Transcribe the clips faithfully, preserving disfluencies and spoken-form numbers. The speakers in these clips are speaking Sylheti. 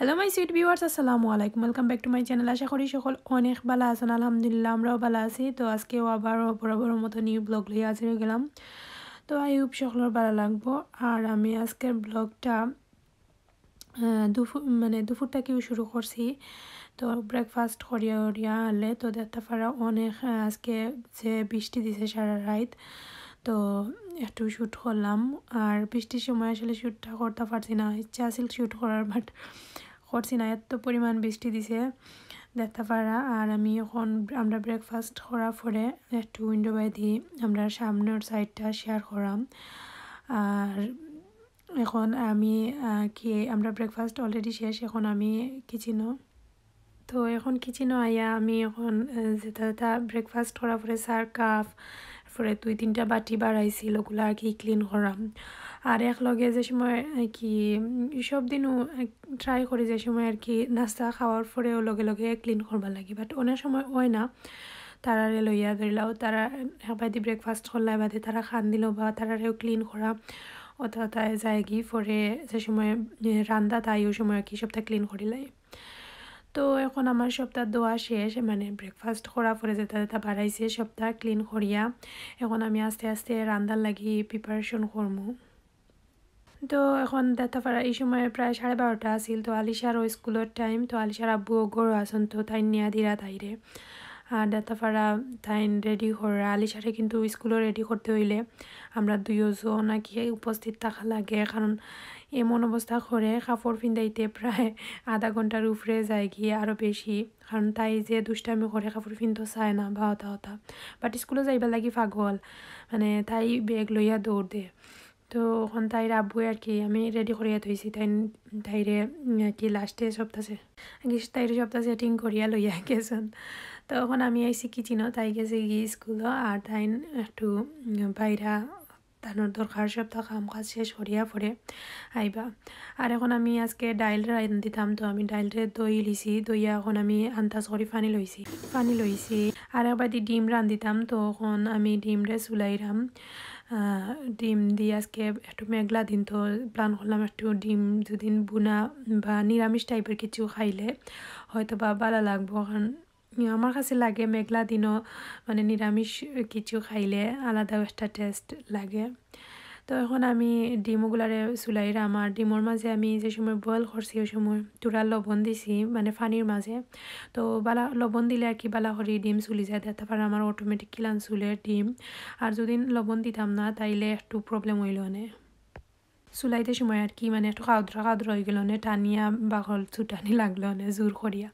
Hello my sweet viewers, আসসালামু আলাইকুম, welcome back to my channel। আশা করি সকল অনেক ভালা আছইন। আলহামদুলিল্লাহ, আমরাও ভালা আছি। তো আজকেও আবারও বরাবরর মতো new vlog লইয়া হাজির অইগেলাম। তো I hope সকলর ভালা লাগবো। আর আমি আজকের vlogটা, আহ, দুপুর, মানে দুপুর থাকিউ শুরু করছি। তো breakfast করিয়া উরিয়া আলে তো দেখতা পারা অনেক, আহ, আজকে যে বৃষ্টি দিছে সারা রাইত, তো একটু shoot করলাম। আর বৃষ্টির সময় আসলে shootটা করতা পারছি না, ইচ্ছা আছিল shoot করার, but করছি না, এত পরিমাণ বৃষ্টি দিছে দেখতা পারা। আর আমি এখন, আমরা breakfast করার পরে একটু window বায়দি আমরা সামনের sideটা share করাম। আর এখন আমি, আহ, কি, আমরা breakfast already শেষ, এখন আমি kitchenও। তো এখন kitchenও আইয়া আমি এখন, আহ, যেটা যেটা breakfast করার পরে চার কাপ, পরে দুই তিনটা বাটি বাড়াইছিল, ওগুলা আর কি clean করাম। আর এক লগে যে সময়, আহ, কি, উম, সব দিনও, আহ, try করি যে সময় আর কি নাস্তা খাওয়ার পরেও লগে লগে clean করবার লাগি, but অনেক সময় অয় না। তারারে লইয়া ধরিলাও, তারা একবাদি breakfast করলা বাদে তারা খান দিল বা তারারেও clean করা, অতা অতা যায়গি। পরে যে সময়, এ, রান্দা তাই, ওই সময় আর কি সবটা clean করিলাই। তো এখন আমার সবটা ধোয়া শেষ, মানে breakfast করার পরে যেটা যেটা বাড়াইছে সবটা clean করিয়া এখন আমি আস্তে আস্তে রান্দার লাগি preparation করমু। তো এখন দেখতা পারা এই সময় প্রায় সাড়ে বারোটা আছিল, তো আলিশারও স্কুলর time, তো আলিশার আব্বুও ঘরো আছইন, তো তাইন নিয়া দিরা তাইরে। আর দেখতা পারা তাইন ready করা, আলিশারে কিন্তু স্কুলও ready করতে অইলে আমরা দুইও জন আর কি উপস্থিত থাকা লাগে, কারণ এমন অবস্থা করে কাপড় ফিন্দাইতে প্রায় আধা ঘন্টার উপরে যায়গি, আরও বেশি, কারণ তাই যে দুষ্টামি করে কাপড় ফিনতো চায় না বা অতা অতা, but স্কুলও যাইবার লাগি পাগল, মানে তাই bag লইয়া দৌড় দে। তো এখন তাইর আব্বুয়ে আর কি আমি ready করিয়া থইছি, তাই তাইরে, উম, আর কি lastএ সবটা সে-, আগে তাইরে সবটা setting করিয়া লইয়া গেছইন। তো এখন আমি আইছি kitchenও, তাই গেছেগি স্কুলও, আর তাইন একটু, উম, বাইরা তানোর দরকার সবটা কাম কাজ শেষ করিয়া পরে আইবা। আর এখন আমি আজকে ডাইল রান্ধিতাম, তো আমি ডাইলরে ধইলিছি, ধইয়া এখন আমি আন্দাজ করি পানি লইছি, পানি লইছি। আর একবাদি ডিম রান্ধিতাম, তো এখন আমি ডিমরে চুলাইরাম। আহ, ডিম দি আজকে একটু মেঘলা দিন, তো plan করলাম একটু ডিম দুদিন বুনা বা নিরামিষ typeর কিছু খাইলে হয়তো বা ভালা লাগবো, কারণ আমার কাছে লাগে মেঘলা দিনও মানে নিরামিষ কিছু খাইলে আলাদাও একটা taste লাগে। তো এখন আমি ডিমগুলারে চুলাইরাম, আর ডিমর মাঝে আমি যে সময় boil করছি ওই সময় থুড়া লবণ দিছি মানে পানির মাঝে। তো ভালা লবণ দিলে আর কি ভালা করি ডিম চুলি যায়, দেখতা পারা আমার automatic কিলান চুলের ডিম। আর যদি লবণ দিতাম না তাইলে একটু problem অইলো অনে। চুলাইতে সময় আর কি মানে একটু খাউদরা খাউদরা অইগেলো অনে, টানিয়া বাকল চুটানি লাগলো অনে জোর করিয়া।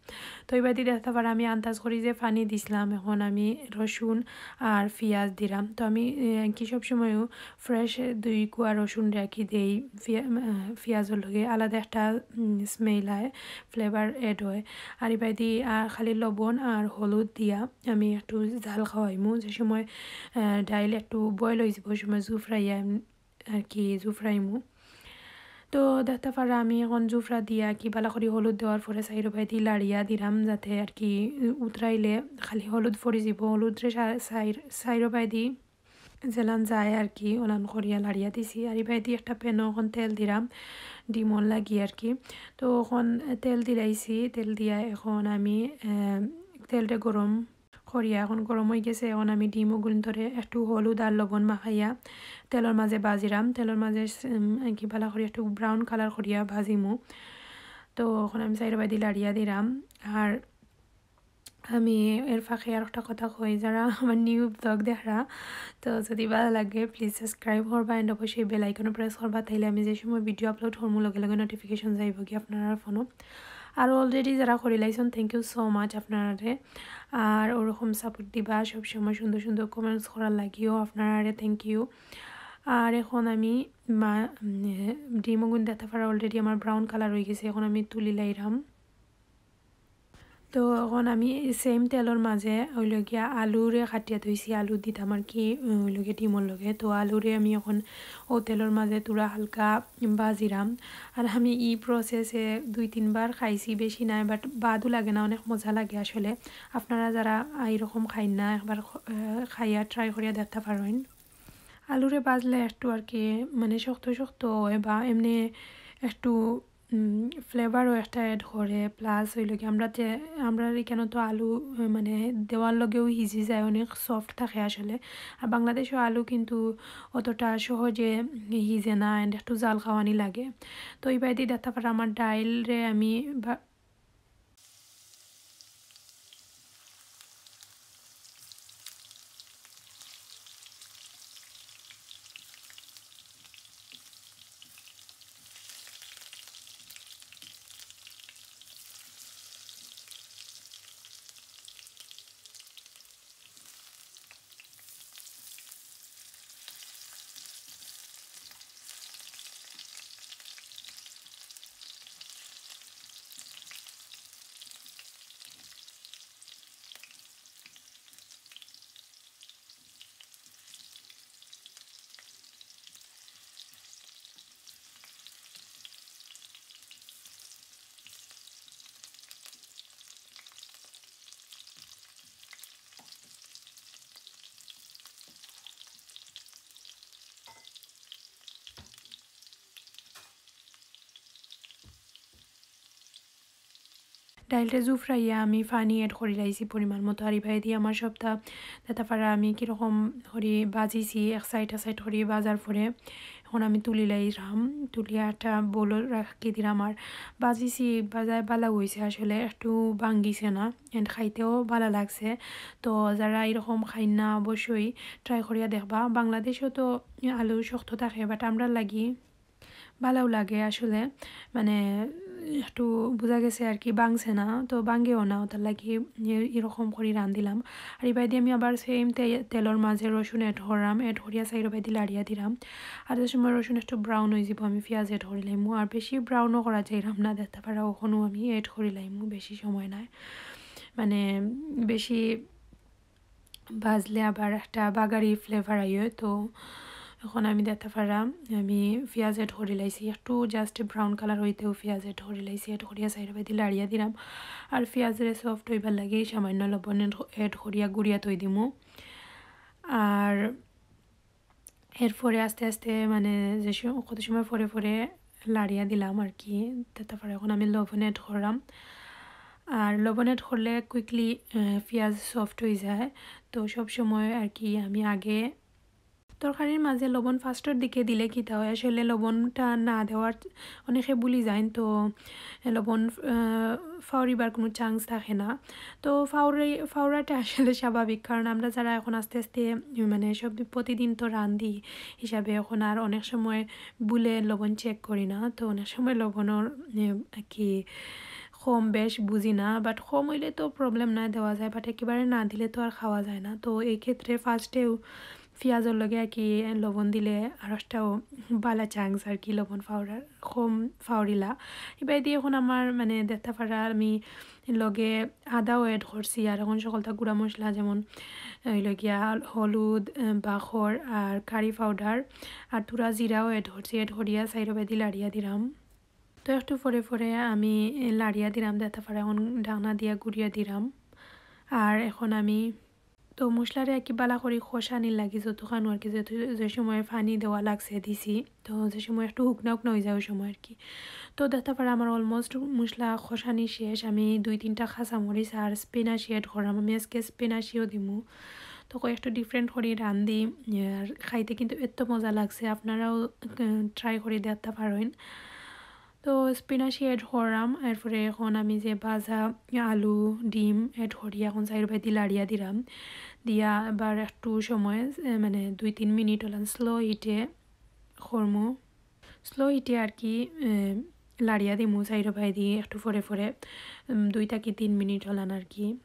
তো এবাদি দেখতা পারা আমি আন্দাজ করি যে পানি দিছলাম, এখন আমি রসুন আর পিয়াজ দিরাম। তো আমি, এ, কি সব সময়ও fresh দুই কোয়া রসুন রাখি দেই, পিয়া-, আহ, পিয়াজর লগে আলাদা একটা, উম, smell আয়, flavour add হয়। আর এবাদি আর খালি লবণ আর হলুদ দিয়া আমি একটু জাল খাওয়াইমু, যে সময়, আহ, ডাইল একটু boil অই যাইবো, ওই সময় জুফরাইয়া আর কি জুফরাইমু। তো দেখতা পারা আমি এখন জুফরা দিয়া কি ভালা করি হলুদ দেওয়ার পরে চাইরোবায়দি লাড়িয়া দিরাম, যাতে আর কি উতরাইলে খালি হলুদ পড়ি যাইবো। হলুদরে সা-, চাইর-, চাইরোবায়দি যেলান যায় আর কি, ওলান করিয়া লাড়িয়া দিছি। আর এবায়দি একটা panও এখন তেল দিরাম, ডিমর লাগি আর কি। তো এখন তেল দিলাইছি, তেল দিয়া এখন আমি, আহ, তেলটা গরম করিয়া এখন গরম অই গেছে। এখন আমি ডিম ওগুন ধরে একটু হলুদ আর লবণ মাখাইয়া তেলর মাঝে ভাজিরাম। তেলর মাঝে, উম, কি ভালা করি একটু brown colour করিয়া ভাজিমু। তো এখন আমি চাইরোবায়দি লাড়িয়া দিরাম। আর আমি এর ফাঁকে আর একটা কথা কই, যারা আমার new vlog দেখরা, তো যদি ভালা লাগে please subscribe করবা and অবশ্যই bell icon press করবা, তাইলে আমি যে সময় video upload করমু লগে লগে notification যাইবো কি আপনারার ফোনও। আর already যারা করিলাইছন, thank you so much আপনারারে। আর ওরকম support দিবা, সব সময় সুন্দর সুন্দর comments করার লাগিও আপনারারে thank you। আর এখন আমি মা-, উম, ডিম ওগুন দেখতা পারা already আমার brown colour অই গেছে, এখন আমি তুলি লাইরাম। তো এখন আমি same তেলর মাঝে অইলো গিয়া আলুরে কাটিয়া থইছি, আলু দিতাম আর কি, উম, অইলো গিয়া ডিমর লগে। তো আলুরে আমি এখন ও তেলর মাঝে থুড়া হালকা ভাজিরাম। আর আমি ই process এ দুই তিনবার খাইছি, বেশি নায়, but বাদও লাগে না, অনেক মজা লাগে আসলে। আপনারা যারা এইরকম খাইন না, একবার খ-, আহ, খাইয়া try করিয়া দেখতা পারইন। আলুরে ভাজলে একটু আর কি মানে শক্ত শক্ত হয় বা এমনি একটু ফ্লেভারও একটা অ্যাড করে, প্লাস অইলো কি আমরা যে, আমরা এখানে তো আলু, আহ, মানে দেওয়ার লগেও হিজি যায়, অনেক সফট থাকে আসলে। আর বাংলাদেশও আলু কিন্তু অতটা সহজে হিজে না, অ্যান্ড একটু জাল খাওয়ানি লাগে। তো ইবায়দি দেখতা পাররা আমার ডাইলরে আমি বা- ডাইলটা জুফরাইয়া আমি পানি অ্যাড করি লাইছি পরিমাণ মতো। আর ইবায়দি আমার সবটা দেখতা পাররা আমি কিরকম করি বাজিছি, এক সাইড এক সাইড করি বাজার পরে। এখন আমি তুলি লাইরাম, তুলিয়া একটা বোলো রাখি দিরাম। আর বাজিছি, বাজায় বালা অইছে আসলে, একটু ভাঙ্গিছে না, অ্যান্ড খাইতেও বালা লাগছে। তো যারা এরকম খাইন না, অবশ্যই ট্রাই করিয়া দেখবা। বাংলাদেশও তো আলু শক্ত থাকে, বাট আমরার লাগি বালাও লাগে আসলে, মানে একটু বুঝা গেছে আর কি, ভাঙছে না, তো ভাঙেও না, অটার লাগি এ-, এরকম করি রান্ধিলাম। আর ইবায়দি আমি আবার সেম তে-, তেলর মাঝে রসুন অ্যাড করলাম, অ্যাড করিয়া সাইডর বায়দি লাড়িয়া দিলাম। আর যে সময় রসুন একটু ব্রাউন অই যাইবো, আমি পিয়াজ অ্যাড করি লাইমু। আর বেশি ব্রাউনও করা যাইরাম না, দেখতা পাররা অখনও আমি অ্যাড করি লাইমু, বেশি সময় নাই, মানে বেশি ভাজলে আবার একটা বাগারি ফ্লেভার আইয়। তো এখন আমি দেখতা পাররা আমি পিয়াজ অ্যাড করি লাইছি, একটু জাস্ট ব্রাউন কালার অইতেউ পিয়াজ অ্যাড করি লাইছি, অ্যাড করিয়া সাইডর বায়দি লাড়িয়া দিলাম। আর পিয়াজরে সফট অইবার লাগি সামান্য লবণ অ্যাড করিয়া গুড়িয়া থই দিমু। আর এরপরে আস্তে আস্তে মানে যে স-, কত সময় পরে পরে লাড়িয়া দিলাম আর কি। তে তারপরে এখন আমি লবণ অ্যাড করলাম। আর লবণ অ্যাড করলে কুইকলি পিয়াজ সফট অই যায়। তো সব সময় আর কি আমি আগে তরকারির মাঝে লবণ ফার্স্টর দিকে দিলে কিতা অয়, আসলে লবণটা না দেওয়ার অনেকে ভুলি যাইন, তো লবণ, আহ, ফাউরিবার কুনু চান্স থাকে না। তো ফাউরি-, ফাউরাটা আসলে স্বাভাবিক, কারণ আমরা যারা এখন আস্তে আস্তে, মানে, সব প্রতিদিন তো রান্ধি হিসাবে এখন আর অনেক সময় ভুলে লবণ চেক করি না, তো অনেক সময় লবণর, এ, কি কম বেশ বুঝি না, বাট কম অইলে তো প্রবলেম না, দেওয়া যায়, বাট একেবারে না দিলে তো আর খাওয়া যায় না। তো এই ক্ষেত্রে ফার্স্টেউ পিয়াজর লগে আর কি লবণ দিলে আর একটাও বালা চান্স আর কি লবণ ফাউরার, কম ফাউরিলা। ইবায়দি এখন আমার মানে দেখতা পাররা আমি লগে আদাও অ্যাড করছি, আর এখন সকলতা গুঁড়া মশলা যেমন অইলো গিয়া হলুদ, আহ, বাখর আর কারি পাউডার আর থুড়া জিরাও অ্যাড করছি, অ্যাড করিয়া সাইডর বায়দি লাড়িয়া দিলাম। তো একটু পরে পরে আমি লাড়িয়া দিলাম, দেখতা পাররা এখন ঢাকনা দিয়া গুড়িয়া দিলাম। আর এখন আমি তো মশলারে আর কি বালা করি কষানির লাগি যতখানো আর কি, যত, যে সময় পানি দেওয়া লাগছে দিছি, তো যে সময় একটু হুকনা হুকনা অই যায় ওই সময় আর কি। তো দেখতা পাররা আমার অলমোস্ট মশলা কষানি শেষ। আমি দুই তিনটা কাঁচামরিচ আর স্পিনাচ অ্যাড করলাম, আমি আজকে স্পিনাচিও দিমু। তো কই একটু ডিফারেন্ট করি রান্ধি, আর খাইতে কিন্তু এত মজা লাগছে, আপনারাও, উম, ট্রাই করি দেখতা পারইন। তো স্পিনাচি অ্যাড করলাম, এরপরে এখন আমি যে ভাজা আলু, ডিম অ্যাড করি, এখন সাইডর বায়দি লাড়িয়া দিলাম, দিয়া আবার একটু সময়, এ, মানে দুই তিন মিনিট অলান স্লো হিটে করমু। স্লো হিটে আর কি, এ, লাড়িয়া দিমু সাইডর বায়দি একটু পরে পরে, উম, দুই থাকি তিন মিনিট অলান আর কি।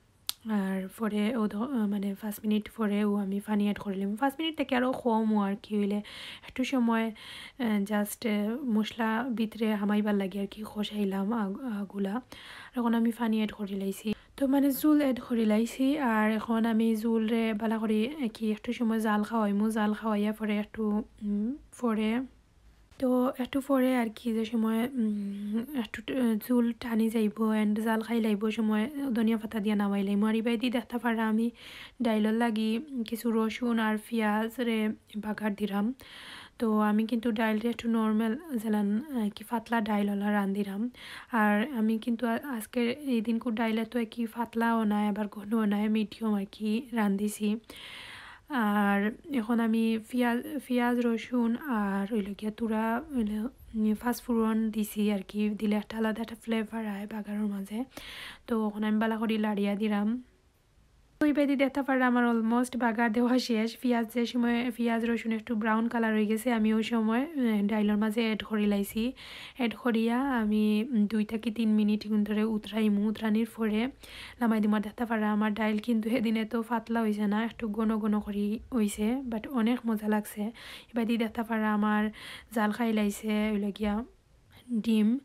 আর পরে ও ধ-, মানে পাঁচ মিনিট পরে ও আমি পানি অ্যাড করিলাম। পাঁচ মিনিট থাকি আরও কমও আর কি অইলে একটু সময়, আহ, জাস্ট, আহ, মশলা ভিতরে হামাইবার লাগি আর কি কষাইলাম আগ-, আগুলা। আর এখন আমি পানি অ্যাড করি লাইছি। তো মানে জুল অ্যাড করি লাইছি। আর এখন আমি জুলরে বালা করি কি একটু সময় জাল খাওয়াইমু। জাল খাওয়াইয়া পরে একটু, উম, পরে তো একটু পরে আর কি যে সময়, উম, একটু ট-, জুল টানি যাইবো and জাল খাই লাইবো সময় ধনিয়া পাতা দিয়া নামাই লাইমু। আর ইবায়দি দেখতা পাররা আমি ডাইলর লাগি কিছু রসুন আর পিয়াজরে বাগার দিলাম। তো আমি কিন্তু ডাইলটা একটু নর্মাল যেলান আর কি পাতলা ডাইল ওলা রান্ধিরাম। আর আমি কিন্তু আ-, আজকের এই দিনকুর ডাইল তো আর কি পাতলাও নাই, আবার ঘনও নাই, মিডিয়াম আর কি রান্ধিছি। আর এখন আমি পিঁয়াজ, পিঁয়াজ, রসুন আর অইলো গিয়া তুরা অইলো, উম, পাঁচফোড়ন দিছি আর কি, দিলে একটা আলাদা একটা ফ্লেভার আয় বাগারর মাঝে। তো এখন আমি বালা করি লাড়িয়া দিরাম। তো ইবাদি দেখতা পাররা আমার অলমোস্ট বাগার দেওয়া শেষ। পিঁয়াজ যে সময় পিঁয়াজ রসুন একটু ব্রাউন কালার অই গেছে, আমি ওই সময়, আহ, ডাইলর মাঝে অ্যাড করি লাইছি। অ্যাড করিয়া আমি, উম, দুই থাকি তিন মিনিট কিন্তু ধরে উতরাইমু। উতরানির পরে লামাই দিমু। আর দেখতা পাররা আমার ডাইল কিন্তু সেদিন এত পাতলা অইছে না, একটু ঘন ঘন করি অইছে, বাট অনেক মজা লাগছে। ইবাদি দেখতা পাররা আমার জাল খাই লাইছে অইলো গিয়া ডিম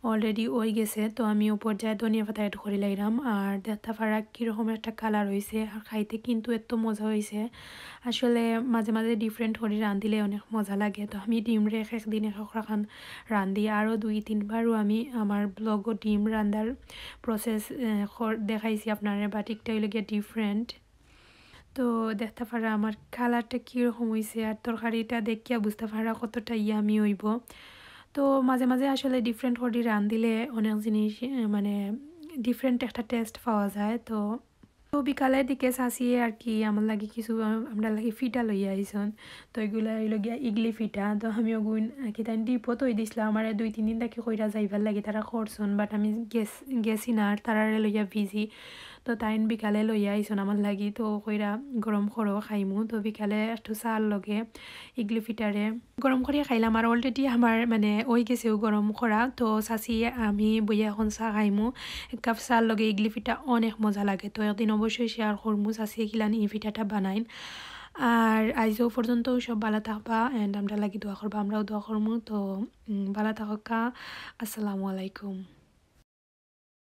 অলরেডি অই গেছে। তো আমি উপর যায় ধনিয়া পাতা অ্যাড করি লাইরাম। আর দেখতা পাররা কিরকম একটা কালার অইছে, আর খাইতে কিন্তু এত মজা অইছে। আসলে মাঝে মাঝে ডিফারেন্ট করি রান্ধিলে অনেক মজা লাগে। তো আমি ডিমরে এক এক দিন এক এক রকম রান্ধি। আরও দুই তিনবারও আমি আমার ব্লগও ডিম রান্ধার প্রসেস দেখাইছি আপনারে, বাট একটা অইলো গিয়া ডিফারেন্ট। তো দেখতা পাররা আমার কালারটা কীরকম অইছে, আর তরকারিটা দেখিয়া বুঝতা পাররা কতটা ইয়ামি অইবো। তো মাঝে মাঝে আসলে ডিফারেন্ট করি রান্ধিলে অনেক জিনিস, এ, মানে ডিফারেন্ট একটা টেস্ট পাওয়া যায়। তো, তো বিকালের দিকে চাচিয়ে আর কি আমার লাগি কিছু, আ-, আমরার লাগি পিঠা লইয়া আইছন। তো এগুলা অইলো গিয়া ইগলি পিঠা। তো আমি ওগুন, আ, কিতা ডিপো থই দিছলা, আমারে দুই তিন দিন থাকি কইরা যাইবার লাগি তারা করছন, বাট আমি গেছ-, গেছি না, আর তারারে লইয়া বিজি। তো তাইন বিকালে লইয়া আইছন আমার লাগি, তো কইরা গরম করো খাইমু। তো বিকালে একটু চার লগে ইগলি পিঠারে গরম করিয়া খাইলাম। আর অলরেডি আমার মানে অই গেছেও গরম করা। তো চাচি আমি বইয়া এখন চা খাইমু। এক কাপ চার লগে ইগলি পিঠা অনেক মজা লাগে। তো একদিন অবশ্যই শেয়ার করমু চাচিয়ে কিলান ই পিঠাটা বানাইন। আর আইজও পর্যন্ত সব বালা থাকবা and আমরার লাগি দোয়া করবা, আমরাও দোয়া করমু। তো, উম, বালা থাকউক্কা। আসসালামু আলাইকুম।